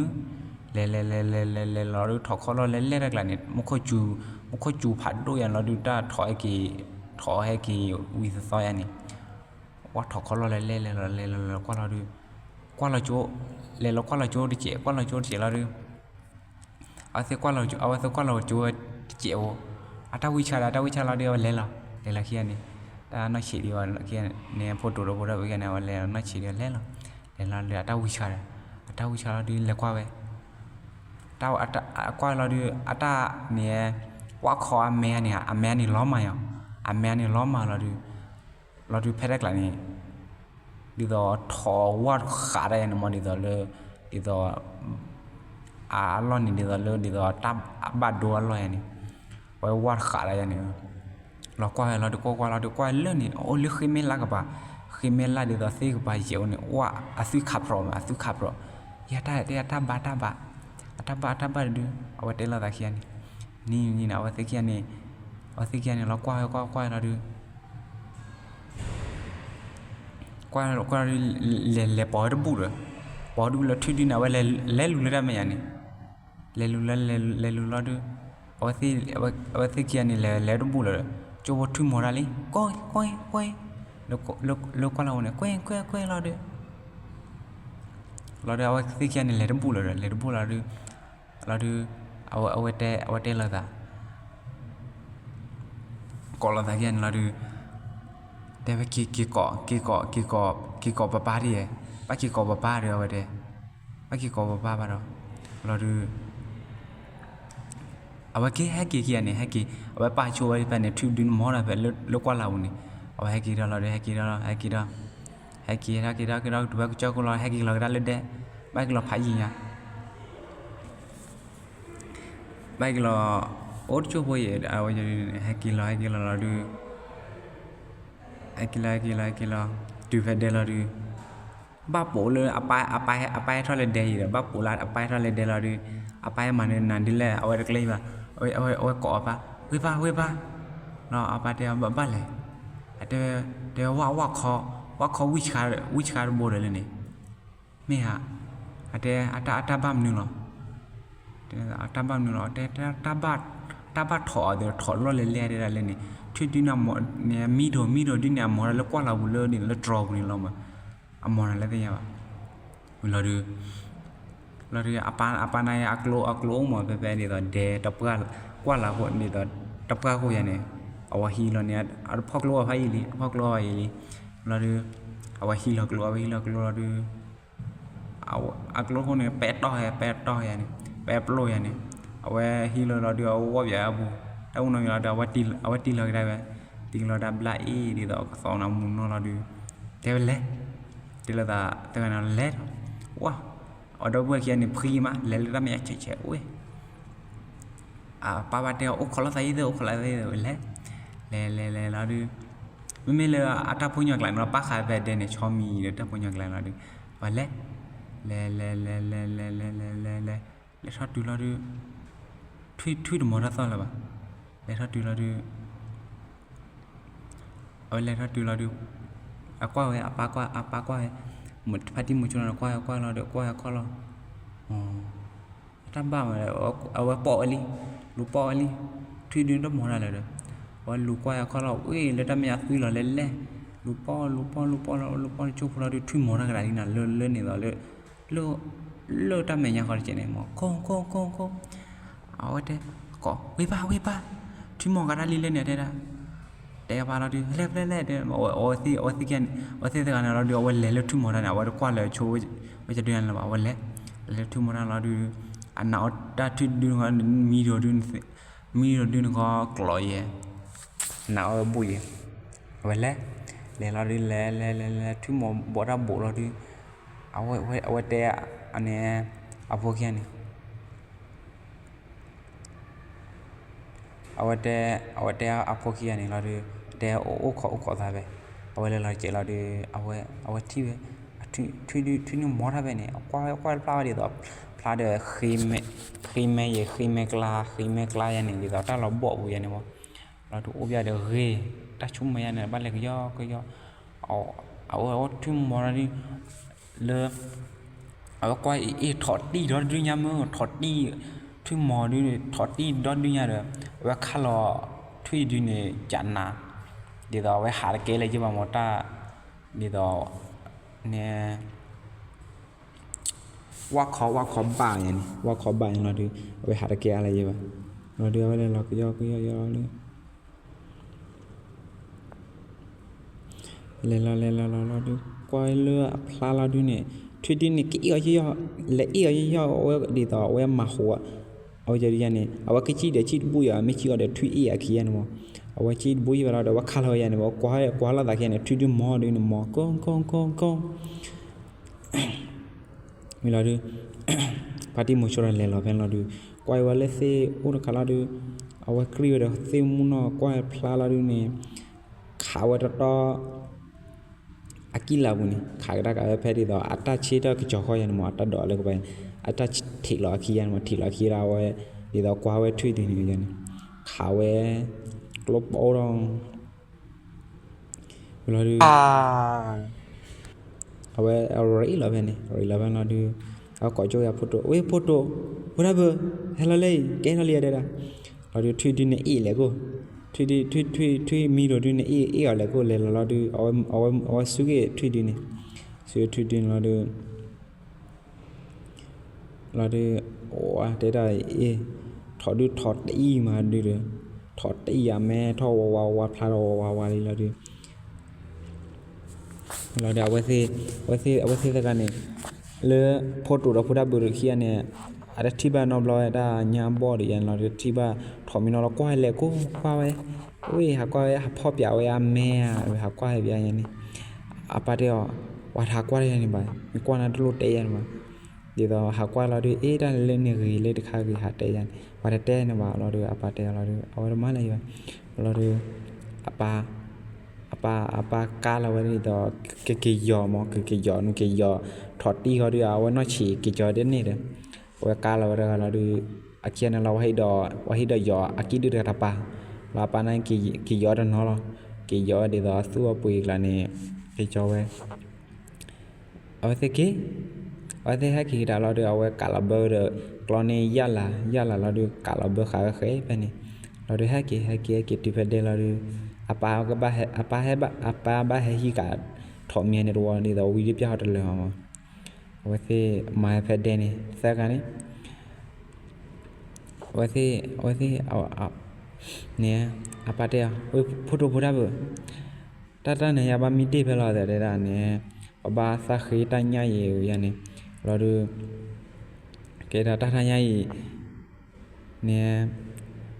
လဲၤလဲၤလဲၤလဲၤလဲၤလဲၤလီၤဒီး ထီၣ်ခီၣ်လီၢ်လဲၤလဲၤတၢ်ကျါန့ၣ် မူခိၣ်စူၤဖးဒိၣ်ယၤန့ၣ်လီၤဒီး တၢ်ထီၣ်ဟဲက့ၤ, ထီၣ်ဟဲက့ၤဝံသသီယၤန့ၣ်, ဝၣ်ထီၣ်ခီၣ်လီၢ်လဲၤလဲၤလဲၤလီၤလဲၤလီၤလဲၤလီၤကွၢ်လီၤဒီး, ကွၢ်လီၤကၠိ, လဲၤလီၤကွၢ်လီၤကၠိတစဲး ကွၢ်လီၤကၠိတစဲးလီၤဒီး အဝဲသ့ၣ်ကွၢ်လီၤကၠိဝဲတစဲးဖိ, အတၢ်ဝံဆါဒီး အတၢ်ဝံဆါလီၤဒီး အဝဲလဲၤလီၤ, လဲၤလီၤခံဂၤန့ၣ်, တၢ်နီၢ်ဆံးဒံးဝဲခံဂၤန့ၣ် ဖိတိၤဒီးဖိဒီပုၢ်ဝဲၢ်ခံဂၤန့ၣ် အဝဲလဲၤလီၤနီၢ်ဆံးဒီးလဲၤလီၤ, လဲၤလီၤဒီးအတၢ်ဝံဆါဒီး, အတၢ်ဝံဆါလီၤဒီးလဲၤကွၢ်ဝဲ, တၢ်, ကွၢ်လီၤဒီး အတၢ်န့ၣ်, ဝၣ်ခီအမဲန့ၣ် အမဲန့ၣ်လီၤမၢ်ယီၤ, အမဲန့ၣ်လီၤမၢ်လီၤဒီး, လီၤဒီးဖဲတၢ်ကျါန့ၣ် ဒ်သိးထီၣ်ဝၣ်တဃးတၢ်ယၤန့ၣ်မ့ၢ်ဒ်သိးလၢ, ဒ်သိး, အလီၢ်န့ၣ်ဒ်သိးလၢ ဒ်သိးတၢ်ဘၣ်ဒိအလီၢ်ယၤန့ၣ်, အဝဲဝၣ်တဃးတၢ်ယၤန့ၣ်, လီၤကွၢ်ဝဲလီၤဒီးကွၢ်ကွၢ်လီၤဒီးကွၢ်လၢန့ၣ် အိၣ်လၢဃ့မဲလၢကပၤ, ဃ့မဲလၢဒ်သိးသ့ၣ်ကပၤယဲၢ်အိၣ်န့ၣ် ဝၣ်အသွံၣ်ခးပြီးမး အသွံၣ်ခးပြီး, ယတၢ်တဲအတၢ်ဘၣ်တၢ်ဘၣ်, အတၢ်ဘၣ်အတၢ်ဘၣ်တဒု, အဝဲတဲလိာ်သးခံဂၤန့ၣ်, နံၤနံၤန့ၣ် အဝဲသ့ၣ်ခံဂၤန့ၣ်, အဝဲသ့ၣ်ခံဂၤန့ၣ် လီၤကွၢ်ဝဲကွၢ်ကွၢ်လီၤဒီး ကွၢ်ကွၢ်ဒီး လဲၤလဲၤပိာ်ဝဲတဘူၣ်ဒီး, ပိာ်ဝဲတဘူၣ်လၢထွံၣ်ဒုန့ၣ် အဝဲလဲၤလူၤလၢတၢ်မဲာ်ညါန့ၣ်, လဲၤလူၤလၢလဲၤလူၤလီၤဒီး, အဝဲသ့ၣ်ခံဂၤန့ၣ် လဲၤလဲၤတဘူၣ်လီၤဒီး ကၠိဖိထွံၣ်မီၤတၢ်လံ ကွဲကွဲကွဲ, လၢကွၢ်လၢ်ဝဲန့ၣ် ကွဲကွဲကွဲလီၤဒီး လီၤဒီး အဝဲသ့ၣ်ခံဂၤန့ၣ် လဲၤတဘူၣ်လီၤဒီး လဲၤတဘူၣ်လီၤဒီး, လီၤဒီး, အဝဲတဲ, အဝဲတဲလိာ်သး, ကိးလိာ်သးခံဂၤန့ၣ်လီၤဒီး, တဲဝဲက့ၤက့ၤကိး, က့ၤကိး, က့ၤကိး, က့ၤကိးပၢ်ပၢ်ဒ်ယဲ, ဘၣ်က့ၤကိးပၢ်ပၢ်ဒီး အဝဲတဲ, ဘၣ်က့ၤကိးပၢ်ပၢ်ဘၣ်ဒီး, လီၤဒီး အဝဲက့ၤဟဲက့ၤခံဂၤန့ၣ် ဟဲက့ၤ, အဝဲပာ်ဆိဝဲဖဲန့ၣ် ထွံၣ်ဒုန့ၣ်မီၤတၢ်ဖဲလၢကွၢ်လၢ်ပူၤန့ၣ်, အဝဲဟဲက့ၤဒီးလီၤဒီး ဟဲက့ၤဒီးလီၤ ဟဲက့ၤဒီး, ဟဲက့ၤထီၣ်က့ၤထီၣ်က့ၤထီၣ်က့ၤထီၣ်တုၤဝဲကစၢၢ်ခိၣ်လီၤ ဟဲက့ၤလီၤကဒါလၢဒဲ, ဘၣ်က့ၤလီၤဖးယံၤညါ ဘၣ်က့ၤလီၤ, အိၣ်တကၠိၢ်ဖိအံၤ အဝဲ, ဟဲက့ၤလီၤ ဟဲက့ၤလီၤလီၤဒုး, ဟဲက့ၤလီၤ ဟဲက့ၤလီၤ ဟဲက့ၤလီၤ, တုၤဖဲဒဲလီၤဒုး, ဘၣ်ပိာ်လၢအပၢ်, အပၢ်ဟဲထီၣ်လၢဒဲအံၤဒီး ဘၣ်ပိာ်လၢအပၢ်ဟဲထီၣ်လၢဒဲလီၤဒုး, အပၢ်ဟဲမၤနၢၤနၤဒ်လဲၣ် အဝဲတကျဲဘၣ်, အဝဲကိးအပၢ်, ဝ့ၢ်ပၢ် ဝ့ၢ်ပၢ်, လီၤအပၢ်တဲဘၣ်လဲၣ်, အတဲ, တဲဝဲဝၣ်ဝၣ်ခီ, ဝၣ်ခီဝံၣ်ဆှါတဘိဒီးလၢန့ၣ် မ့ၢ်ဧါ, အတဲအတၢ်ဘၣ်မနုၤလီၤ, အတၢ်ဘၣ်မနုၤလီၤ တဲ, တၢ်ဘၣ်ထီၣ်အီၤဒီးထီၣ်လီၢ်လဲၤလဲၤဒၣ်လၢန့ၣ်, ထွံၣ်ဒုန့ၣ်မံၤဒိၣ်မံၤဒိၣ်ဒုန့ၣ် အမီၤတၢ်လၢကွၢ်လၢ်ပူၤလၢန့ၣ် လၢတြီၤပူၤန့ၣ်လီၤမး, အမီၤတၢ်လၢသ့ၣ်ညါဘၣ်, လီၤဒုး လီၤဒုး အပၢ်န့ၣ်အကျိအကျိအိၣ်မး ဖဲဖဲဒ်သိးဒဲတပှၢ်ကွၢ်လၢ်ခိၣ်ဒ်သိး တပှၢ်ခိၣ်ယၤန့ၣ်, အဝဲဟံးလီၤန့ၣ် အတဖီၣ်ကျိအဖးယံာ်လံ အတဖီၣ်ကျိအဖးယံာ်လံ, လီၤဒုး အဝဲဟံးလီၤကျိ အဝဲဟံးလီၤကျိလီၤဒုး အကျိခိၣ်န့ၣ် ပဲတီၢ်ယၤ ပဲတီၢ်ယၤန့ၣ် ပဲပျိယၤန့ၣ်, အဝဲဟံးလီၤလီၤဒုး အဝဲဝီၢ်ပၠးအပူၤ, တၢ်အိၣ်နီတမံၤလီၤဒီး အဝဲတံၢ်လီၤကဒါဝဲ, တံၢ်လီၤဒၣ်ဘျါအံၤဒ်သိးကသီနၤမူနီၤလီၤဒုး, တဲဝဲလဲၤ, တဲလိာ်သးတဲဝဲန့ၣ်လဲၤ, ဝါ, အဒီပုၢ်ဝဲၢ်ခံဂၤန့ၣ် ဖှံမး လဲၤလၢတၢ်မဲာ်ညါဆဲးဆဲးဝဲ အပၢ်ဘၣ်တဲအီၤ အိၣ်ခိးလိာ်သးအံၤသ့ၣ် အိၣ်ခိးလိာ်သးအံၤသ့ၣ် လဲၤ, လဲၤလဲၤလဲၤလီၤဒုး, မ့မ့ၢ်လၢအတၢ်ဖိညီကျါန့ၣ်လီၤ ပၢ်ဃးဖဲဒဲန့ၣ် ဆီမံၤဒီးတၢ်ဖိညီကျါန့ၣ်လီၤဒုး, ပှၤလဲၤ, လဲၤလဲၤလဲၤလဲၤလဲၤလဲၤလဲၤလဲၤလဲၤ, လဲၤထီၣ်တုၤလီၤဒုး, ထွံၣ်ထွံၣ်တမီၤတၢ်သီၣ်လၢၤဘၣ်, လဲၤထီၣ်တုၤလီၤဒုး အဝဲလဲၤထီၣ်တုၤလီၤဒုး, အကွၢ်ဝဲ အပၢ်ကွၢ် အပၢ်ကွၢ်ဝဲ, ဖါတံၢ်မုၢ်ကၠိလီၤဒီး ကွၢ်ဝဲကွၢ်လီၤဒီး ကွၢ်ဝဲခီၣ်လီၤ, အတၢ်ဘၣ်မး, အဝဲပိာ်ဝဲလံ, လူၤပိာ်ဝဲလံ, ထွံၣ်ဒုတမီၤတၢ်လၢၤဒီး, အဝဲလူၤကွၢ်ဝဲခီၣ်လီၤ ဝ့ၢ်လၢတၢ်မဲာ်ညါသွံလီၤလဲၤလဲၤ, လူၤပိာ် လူၤပိာ် လူၤပိာ်လီၤ လူၤပိာ်တကၠိၢ်ဖိလီၤဒုး ထွံၣ်မီၤတၢ်ကဒါလံနၤ လၢလၢန့ၣ်သိးလၢ လၢတၢ်မဲာ်ညါဃီတကဲးန့ၣ် မီၤ ခိၣ်ခိၣ်ခိၣ်ခိၣ်, အဝဲတဲ, ကိး ဝ့ၢ်ပၢ် ဝ့ၢ်ပၢ်, ထွံၣ်မီၤကဒါလံလၢန့ၣ်တဲဒၣ်, တဲပၢ်လီၤဒုး လဲၤဖဲလဲၣ်တဲ, အဝဲသ့ၣ်သ့ၣ်တဂၤန့ၣ်လီၤဒုး အဝဲလဲၤလၢထွံၣ်မီၤတၢ်န့ၣ် အဝဲတကွၢ်လၢဆိဝဲကဒုန့ၣ်လၢၤဘၣ် အဝဲလဲၤ, လဲၤလၢထွံၣ်မီၤတၢ်လီၤဒုး, အနာ်အီၤတၢ်ထွံၣ်ဒုန့ၣ် မံၤဒိၣ်ဒုး, မံၤဒိၣ်ဒုန့ၣ်ဃီကျိးယဲၢ်, နာ်အီၤဝဲဘိၣ်ယဲၢ်, အဝဲလဲၤ, လဲၤလီၤဒုး လဲၤလဲၤလဲၤလဲၤ ထွံၣ်မီၤဘိးတၢ်ဘိးလီၤဒုး, အဝဲတဲအန့ၣ် အဖိခံဂၤန့ၣ် အဝဲတဲ, အဝဲတဲအဖိခံဂၤန့ၣ်လီၤဒုး, တဲအိၣ်ခိးအိၣ်ခိးသးဖဲ, အဝဲလဲၤလီၤတစဲးလီၤဒုး, အဝဲထံၣ်ဝဲ, ထွံၣ်ဒုး ထွံၣ်န့ၣ်မီၤတၢ်ဖဲန့ၣ် အကွၢ်ဝဲကွၢ်တဖျါဝဲဒ်သိး, ဖျါဒီး ဃ့မဲယဲၢ် ဃ့မဲကျါ ဃ့မဲကျါယဲၢ်န့ၣ် ဒ်သိးတၢ်လီၤဘီၣ်ပူၤယဲၢ်န့ၣ်မီၤ, လီၤဒုးအိၣ်ဘၣ်ဒီးဂ့ၤ, တၢ်ဆူၣ်မဲာ်ယဲၢ်န့ၣ် ဘၣ်လဲၤကယီကယီ, အဝဲထွံၣ်မီၤလီၤဒုး, လၢ အဝဲကွၢ်အ့ၣ် ထိးတံၢ်ဒီဒုညါမ့ၢ် ထိးတံၢ်, ထွံၣ်မီၤဒုး ထိးတံၢ်ဒီဒုညါဒီး အဝဲခါလီၤထွံၣ်ဒုန့ၣ် ကနၤ, ဒ်သိးအဝဲဟးတကဲလၢၤယ့ၢ်ဘၣ်မီၤတၢ်, ဒ်သိး န့ၣ် ဝၣ်ခီဝၣ်ခီဘၣ်ယဲၢ်န့ၣ် ဝၣ်ခီဘၣ်ယဲၢ်လီၤဒုး အဝဲဟးတကဲအါလၢၤယ့ၢ်ဘၣ်, လီၤဒုးအဝဲလဲၤလီၤကယီကယီယီလီၤဒုး လဲၤလီၤလဲၤလီၤလီၤလီၤဒုး ကွၢ်လၢအဖျါလီၤဒုးန့ၣ် ထွံၣ်ဒုန့ၣ် ကအ့ၣ်အီၤယီၢ်ယီၢ်, လဲၤအ့ၣ်အီၤယီၢ်ယီၢ် အဝဲဒ်သိးအဝဲမၤဟးဂီၤ, အဝဲယီၤဒုးယါန့ၣ် အဝဲကစံၣ်ဒီးစံၣ်တဘူၣ်ယီၤ မ့ၢ်စံၣ်အီၤဒီးထွံၣ်အ့ၣ်အခံယါန့ၣ်မီၤ, အဝဲစံၣ်တဘူၣ်ယံၤဘၣ်လီၤဒီး အဝဲခါလီၤယါန့ၣ်မီၤ ကွၢ်ကွၢ်လီၤသးခံဂၤန့ၣ် ထွံၣ်ဒုမီၤဒုးန့ၣ်မီၤ ကိၢ်ကိၢ်ကိၢ်ကိၢ် မ့ၢ်လီၤဒုး ဖါတံၢ်မိၤဆိဒီးလဲၤလီၤဖဲန့ၣ်လီၤဒုး ကွၢ်အံၤဝဲလၢသ့ၣ်အိၣ်တခါလီၤဒုး အဝဲကြံၢ်ဝဲဒီးသ့ၣ်မူနီၢ် ကွၢ်ဖျါလီၤဒုးန့ၣ် ခးဝဲတတီ အကံၣ်လၤပူၤန့ၣ် ခးကဒါက့ၤဝဲဖဲဒ်သိး အတၢ်ဆ့ထီၣ်ကစီၤဃီယါန့ၣ်မီၤ အတၢ်ဒိးလၢကပၤ အတၢ်ထံးလီၤအခံယါန့ၣ်မီၤ ထံးလီၤအခံဒၣ်ဝဲ ဒ်သိးကွၢ်ဝဲထွံၣ်ဒုန့ၣ်န့ၣ် ခးဝဲ ကျိပိဒီး ဝံၤလီၤဒုး အဝဲအရ့လီၤဖဲန့ၣ် အရ့လီၤဖဲန့ၣ်လီၤဒုး အဝဲကိးကၠိယၤဖိတိၤ ဝဲဖိတိၤ ဖိဒၣ်ဘၢ ဟဲလီၤလၢ ကဟဲလီၤလံယၤတဲဒၣ် လီၤဒုးထွံၣ်ဒုန့ၣ်အ့ၣ်လဲၤကိၢ် ထွံၣ်ဒု ထွံၣ် ထွံၣ် ထွံၣ်မံဒီးဒုန့ၣ်အ့ၣ် အ့ၣ်အီၤလဲၤကိၢ် လဲၤလီၤလီၤဒုး အဝဲ အဝဲစူၢ်က့ၤထွံၣ်ဒုန့ၣ် စူၢ်က့ၤထွံၣ်ဒုန့ၣ်လီၤဒုး လီၤဒုး အိၣ်တဲဒၣ်အ့ၣ် ထိးဒုထိးတအံၤမးဒုးဒီး ထိးတအံၤအမဲထီၣ်ဝါဝါဝါဖျါထီၣ်ဝါဝါဝါလံလီၤဒုး လီၤဒုး အဝဲသ့ၣ် အဝဲသ့ၣ်သၢဂၤန့ၣ် လၢဖိတိၤဒီးဖိဒၣ်ဘုးတခံဂၤန့ၣ် အတထံၣ်ဘၣ်နီတဘျီဝဲဒၣ်ညါဘီၣ်ဒီးယါန့ၣ်လီၤဒုး တထံၣ်ဘၣ် ထိးမံနီၤလီၤ ကွၢ်လဲၤကိၢ်ကွၢ်ဝဲ ဝ့ၢ်ဟးကွၢ်ဝဲ ဟးဖီၣ်ပၠးဝဲအမဲဧါ ဝဲဟးကွၢ်ဟဲပၠးယါန့ၣ် အပၢ်တဲအီၤ ပှၤတဟးကွၢ်တယါန့ၣ်ဘၣ် မ့ၢ်ကွၢ်နၤတလိၣ်တဲယါန့ၣ်ဘၣ် ဒ်သိးဟးကွၢ်လီၤဒုး အ့ၣ်တၢ်လၢန့ၣ်ဂ့ၤလၢတခါဂ့ၤ ဟးတဲယါန့ၣ် ပှၤတတဲန့ၣ်ဘၣ်လီၤဒုး အပၢ်တဲအီၤလီၤဒုး အဝဲတမၤလၢၤဘၣ် လီၤဒုး အပၢ် အပၢ် အပၢ်ကါလီၤဝဲဒ်သိး ကက့ၤယီၤမး ကက့ၤယီၤ နက့ၤယီၤ ထိးတံၢ်ဃီဒုး အဝဲနီၢ်ဆံးက့ၤကီၤဒ်န့ၣ်ဒီး အဝဲကါလီၤဝဲတဂၤလီၤဒုး အခံဂၤန့ၣ်လီၤ ဝဲဟ့ၣ်ဒီး ဝဲဟ့ၣ်ဒီးယီၤ အကံၣ်ဒုတဂၤတပၤ လီၤအပၢ်န့ၣ် က့ၤယီၤတနီၤလီၤ က့ၤယီၤဝဲဒ်သိးသူၣ်အပှ့ၤကျါန့ၣ် က့ၤကီၤဝဲ အဝဲသ့ၣ်က့ၤ အဝဲသ့ၣ်ဟဲက့ၤကဒါလီၤဒုး အဝဲကးလီၤဘၢဒီး ကျီန့ၣ်ယၣ်လၤ ယၣ်လၤလီၤဒုး ကးလီၤဘၢဃာ်ဝဲဃဲဖဲန့ၣ် လီၤဒုးဟဲက့ၤ ဟဲက့ၤ ဟဲက့ၤတုၤဖဲဒဲလီၤဒုး အပၢ်ကဘၣ်ဟဲ အပၢ်ဟဲဘၣ် အပၢ်ဘၣ်ဟဲဟံးကး ထိးမံန့ၣ်တဝီဒ်သိး ဝံၤဒုးပျၢ်ဟီတလၢာ်မး အဝဲသ့ၣ်မၤဖဲဒဲန့ၣ် သၢဂၤန့ၣ် အဝဲသ့ၣ် အဝဲသ့ၣ် န့ၣ် အပၢ်တဲအီၤ ဝဲဖိတိၤဖိဒၣ်ဘုး တၢ်တၢ်န့ၣ် ယဘၣ်မံတ့ၢ်ဖဲလီၤသဲးတဲဒၣ်န့ၣ် ပဘၣ်သးဃ့တၢ်ညၣ်အံၤဝဲယါန့ၣ် လီၤဒုး ကဲဒၣ်တၢ်တၢ်ညၣ်အံၤ န့ၣ်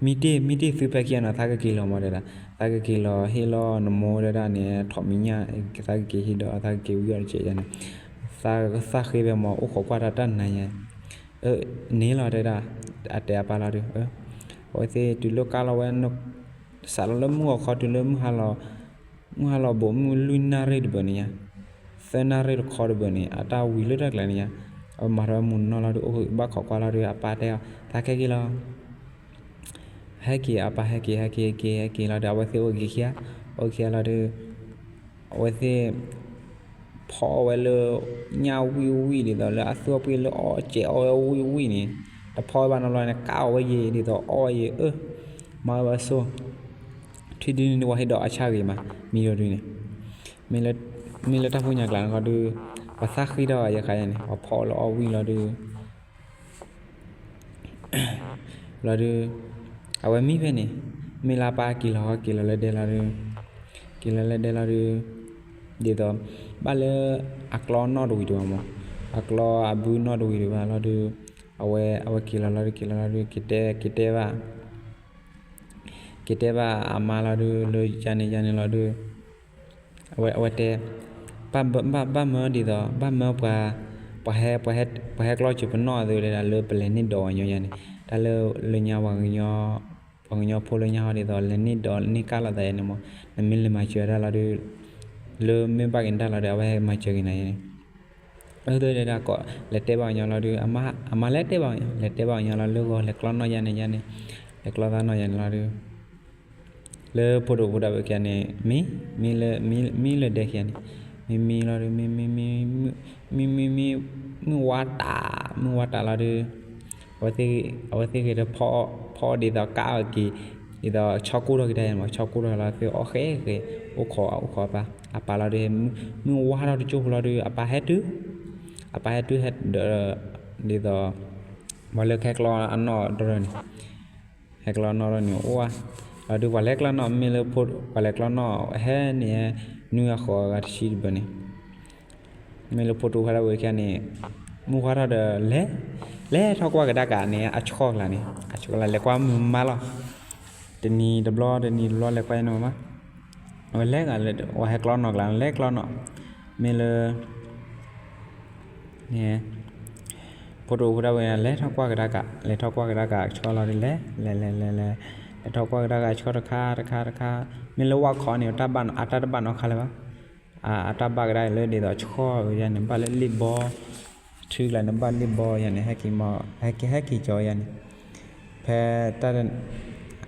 မံတ့ၢ် မံတ့ၢ်သုဖဲခံဂၤနီၤ သးကက့ၤလီၤမးတဲဒၣ် သးကက့ၤလီၤဟ့ၣ်လီၤနမိၢ်တဲဒၣ်န့ၣ် ထိးမံညၣ် သးကက့ၤဟ့ၣ်ဒီး သးကက့ၤဝံအီၤတကဲးယါန့ၣ် သး သးဃ့ဖဲမး အိၣ်ခိးကွၢ်တၢ်တၢ်နၤယါ န့ၣ်လီၤတဲဒၣ် အတဲအပၢ်လီၤဒုး အဝဲသ့ၣ်တုၤလၢကါလီၤဝဲ စးလီၤလၢမုၢ်ဂီၤခီတုၤလၢမုၢ်ဟါလီၤ မုၢ်ဟါလီၤဘိးမုၢ်လွံၢ်နၣ်ရံၣ်တဘၢၣ်န့ၣ်ညါ သၢနၣ်ရံၣ်တခီတဘၢၣ်န့ၣ် အတၢ်ဝံၤလၢတၢ်ကျဲၤန့ၣ်ညါ အဝဲမၤထီၣ်ဝဲမုၢ်နီၢ်လီၤဒုး အိၣ်ဘၣ်ခိးကွၢ်လီၤဒုး အပၢ်တဲအီၤ သးကဲက့ၤလီၤ ဟဲက့ၤ အပၢ်ဟဲက့ၤ ဟဲက့ၤ ဟဲက့ၤ ဟဲက့ၤလီၤဒုး အဝဲသ့ၣ်အိၣ်က့ၤခံဂၤ အိၣ်က့ၤခံဂၤလီၤဒုး အဝဲသ့ၣ် ဖီအီၣ်ဝဲလၢ ညၣ်ဝံၣ်ဝံၣ်ဒ်သိးလၢအသူၣ်အပှ့ၤလၢအီၣ်စဲးအီၣ်ဝဲဝံၣ်ဝံၣ်န့ၣ် တဖီအီၣ်ဘၣ်နီတဘျီန့ၣ် ကးအီၣ်ဝဲယံၤဒ်သိးအီၣ်ဝဲယံၤအၢ မၤဝဲဘၣ်ဆိ ထွံၣ်ဒုန့ၣ် ဝဲဟ့ၣ်ဒီးအဆၣ်ဂ့ၤမး မံဒီးဒုန့ၣ် မ့ၢ်လၢတၢ်ဖိညါကျါန့ၣ်ခီဒုး ပှၤသးဃ့ထီၣ်ယခါယါန့ၣ် ပှၤဖီအီၣ်လၢအီၣ်ဝံၣ်လီၤဒုး လီၤဒုး အဝဲမံဖဲန့ၣ် မ့ၢ်လၢအပၢ်က့ၤလီၤ က့ၤလီၤလၢဒဲလီၤဒုး က့ၤလီၤလၢဒဲလီၤဒုး ဒ်သိး ဘၣ်လၢ အကျီနီၣ်တဝံၤတဝီမး အကျီအဘုနီၣ်တဝံၤတဝီလီၤဒုး အဝဲ အဝဲက့ၤလီၤလီၤဒုး က့ၤလီၤလီၤဒုး က့ၤတဲ က့ၤတဲဘၣ် က့ၤတဲဘၣ်အမါလီၤဒုး လၢယါန့ၣ်ယါန့ၣ်လီၤဒုး အဝဲတဲ, ဘၣ်မၢဒ်သိး ဘၣ်မၢပှၤ, ပှၤဟဲ, ပှၤဟဲကျီစၢၤပနီၣ်အသိးဒၣ် လၢပလဲၤန့ၢ်ဒိးဝဲညီယါန့ၣ်, တၢ်လၢလၢညါပှၤကညီ, ပှၤကညီဖိလၢညါဟီဒ်သိး လဲၤန့ၢ်ဒိးန့ၢ်ကၢ်လိာ်သးယါန့ၣ်မး, နမ့ၢ်လဲၤမၤစၢၤတၢ်လီၤဒုး, လၢမ့ၢ်ဘၣ်က့ၤနတၢ်လီၤဒီး အဝဲဟဲမၤစၢၤက့ၤနၤယါန့ၣ် အသိးဒၣ်ကိး, လဲၤတဲဘၣ်အီၤညီလီၤဒုး, အမါလဲၤတဲဘၣ်အီၤ, လဲၤတဲဘၣ်အီၤညီလီၤ လၢဂီၤလဲၤကျီနီၣ်ယါန့ၣ်ယါန့ၣ်, လဲၤကျီသးနီၣ်ယါန့ၣ်လီၤဒုး, လၢဖိဒိၣ်ဖိဒၣ်ဝဲခံဂၤန့ၣ် မံ, မံလၢ, မံလၢဒဲခံဂၤန့ၣ်, မံမံလီၤဒုး, မံမံမံ, မံမံမံ, မုၢ်ဝါတး, မုၢ်ဝါတးလီၤဒုး, အဝဲသ့ၣ်ဂ့ၤဒီး ဖီအီၣ်ဒ်သိးကးအီၤက့ၤ, ဒ်သိးဆီကိၢ်ထီၣ်က့ၤတၢ်ယါန့ၣ်မး, ဆီကိၢ်ထီၣ်လီၤသ့ၣ်အီၣ်ဃဲဃဲ, အိၣ်ခိးအိၣ်ခိးအပၢ်, အပၢ်လီၤဒုး, မုၢ်ဝါထီၣ်တကၠိၢ်ဖိလီၤဒုး အပၢ်ဟဲတုၤ, အပၢ်ဟဲတုၤဟဲဒီး, ဒ်သိး, ပှၤလၢကဟဲကျီအနီၣ်ဒီးန့ၣ်, ဟဲကျီနီၣ်ဒီးန့ၣ် အိၣ်ဧါ, လီၤဒုးပှၤလဲၤကျီနီၣ် မ့ၢ်လၢ, ပှၤလဲၤကျီနီၣ်ဟဲန့ၣ်, နွံဂၤဃိးဂၤတဆံတဘၢန့ၣ် မ့ၢ်လၢဖိဒိၣ်ဖိဒၣ်ဝဲခံဂၤန့ၣ်, မုၢ်ဝါထီၣ်ဒီးလဲၤ, လဲၤထီၣ်ကွၢ်ကဒါက့ၤန့ၣ် အဆှီၣ်ကျါန့ၣ်, အဆှီၣ်ကျါ လဲၤကွၢ်မုာ်မးလီၤ, တနံၤတဘျီ တနံၤတဘျီ လဲၤကွၢ်န့ၣ်မး, အဝဲလဲၤဂၤလၢ ပှၤဟဲကျီနီၣ်ကျါ လဲၤကျီနီၣ်, မ့ၢ်လၢ န့ၣ်, ဖိဒိၣ်ဖိဒၣ်ဝဲ လဲၤထီၣ်ကွၢ်ကဒါက့ၤ, လဲၤထီၣ်ကွၢ်ကဒါက့ၤ အဆှီၣ်လီၤဒုး လဲၤ, လဲၤလဲၤလဲၤလဲၤ, လဲၤထီၣ်ကွၢ်ကဒါက့ၤ အဆှီၣ်တခါတခါတခါ, မ့ၢ်လၢဝၣ်ခီန့ၣ် တၢ်ဘၣ်အတၢ်တဘၣ်နီတခါလၢၤဘၣ်, အတၢ်ဘၣ်ကဒါလၢဒ်သိးဆှီၣ်ယါန့ၣ် ဘၣ်လၢလ့ၣ်ဘီ, ထူကျါန့ၣ် ဘၣ်လ့ၣ်ဘီယါန့ၣ် ဟဲက့ၤမး, ဟဲက့ၤဟဲက့ၤကၠီယါန့ၣ်, ဖဲတၢ်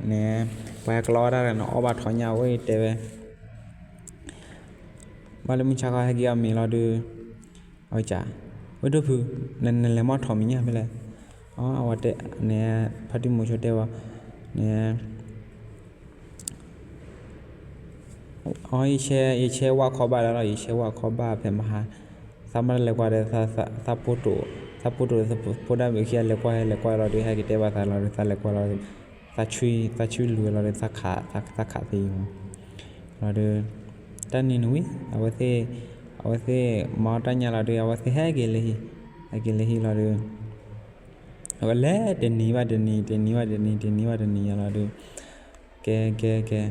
န့ၣ်, ပှၤဟဲကျီတၢ်န့ၣ် အီၣ်ဘၣ်ထီၣ်ညၣ်ဝဲတဲဝဲ ဘၣ်လၢမုၢ်ဆါခီဟဲက့ၤအီၣ်မ့ၤလီၤဒုး, အဝဲက, ဝဲဒိၣ်ဖု, နလဲၤမီၢ်ထီၣ်မံၤညၣ်ဖဲလဲၣ်, အဝဲတဲ, န့ၣ်, ဖါတံၢ်မုဆိတဲဝဲ, န့ၣ်, အ, ယဆဲဝၣ်ခီဘၣ်လၢလီၤ, ယဆဲဝၣ်ခီဘၣ်ဖဲမဟါ, သးမ့ၢ်တလဲၤကွၢ်ဒီး, သးဖိတိာ်, သးဖိတိာ်ဖိဒၣ်မုၣ်ခံဂၤလဲၤကွၢ်ဟဲလဲၤကွၢ်လီၤဒုး ဟဲက့ၤတဲဘၣ်သးလီၤဒုး သးလဲၤကွၢ်လီၤ သးဆူၣ်, သးဆူၣ်လူၤလီၤဒီး သးခးသ့မး, လီၤဒီး, တၢ်နံၤနွံ, အဝဲသ့ၣ်, အဝဲသ့ၣ်မၤတၢ်ညၣ်လီၤဒီး အဝဲသ့ၣ်ဟဲက့ၤလၢဟံၣ်, ဟဲက့ၤလၢဟံၣ်လီၤဒီး, အဝဲလဲၤတနံၤဘၣ်တနံၤ တနံၤဘၣ်တနံၤ တနံၤဘၣ်တနံၤညါလီၤဒီး, ကဲကဲကဲ,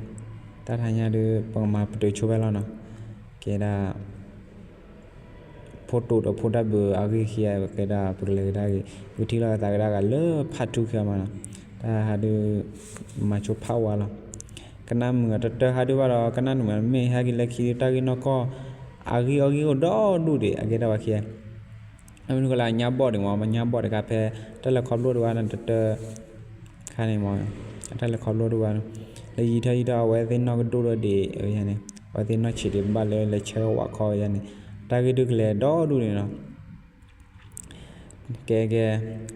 တၢ်တဟါညါဒီး ပကမၤပတုာ်ဆိဖဲလီၤနီၤ, ကဲဒၣ် ဖိတိာ်ဒီးဖိဒၣ်ဘုးအဂ့ၢ်ခံဂၤ ကဲဒၣ်ပကလဲၤကဒါက့ၤ, ပထံၣ်လိာ်သးကဒါက့ၤလၢဖးထူခံဂၤမးနီၤ, တၢ်ဟါဒီး မၤဆိဖးဝါလီၤ, ကနၣ်မုာ်အတတၢ်ဟါဒုးဘၣ်ဒီး ကနၣ်မုာ်မ့ၢ်ဟဲက့ၤလၢခံဒုး တၢ်ဂ့ၢ်နီၢ်ကီၢ်, အဂ့ၢ်အဂ့ၢ်အိၣ်ဒီဒူၣ်ဒံး အကဲဒၣ်ဝဲခံဂၤ အမနုၤကလၢညါဘီၣ်ဒံးမး မညါဘီၣ်တခါဖဲ တၢ်လဲၤခီဖျိဒံးဘၣ်နီၤ တတၢ်, ခါန့ၣ်မး, အတၢ်လဲၤခီဖျိဒံးဘၣ်နီၤ, လၢယံာ်ထီၣ်ယံာ်ထီၣ် အဝဲသ့ၣ်နီၢ်ကဒိၣ်ဒီးဒံး, ယါန့ၣ်, အဝဲသ့ၣ်နီၢ်ဆံးဒံးဘၣ်လၢလဲၤဆၢဝဲဝးခီယါန့ၣ်, တၢ်ဂ့ၢ်ဒုးကလဲၤဒီဒူၣ်န့ၣ်နီၤ, ကဲကဲ,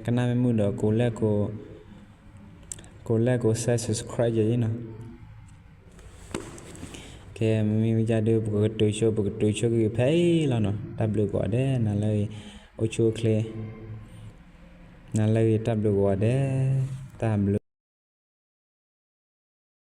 ကနၣ်မ့ၢ်မုာ်ဒီး ကိးလဲၣ်ကိး ကိးလဲၣ်ကိး share subscribe ယဲနီၤ ကဲ မ့မ့ၢ်ဝဲဒၣ်ဒီး ပကတုၤဆိ ပကတုၤဆိက့ၤဖဲအံၤလီၤနီၤ, တၢ်ဘျုးကိးဂၤဒဲး နၤလၢအံၤ အိၣ်ဆူၣ်အိၣ်ချ့, နၤလၢအံၤ တၢ်ဘျုးကိးဂၤဒဲး, တၢ်ဘျုး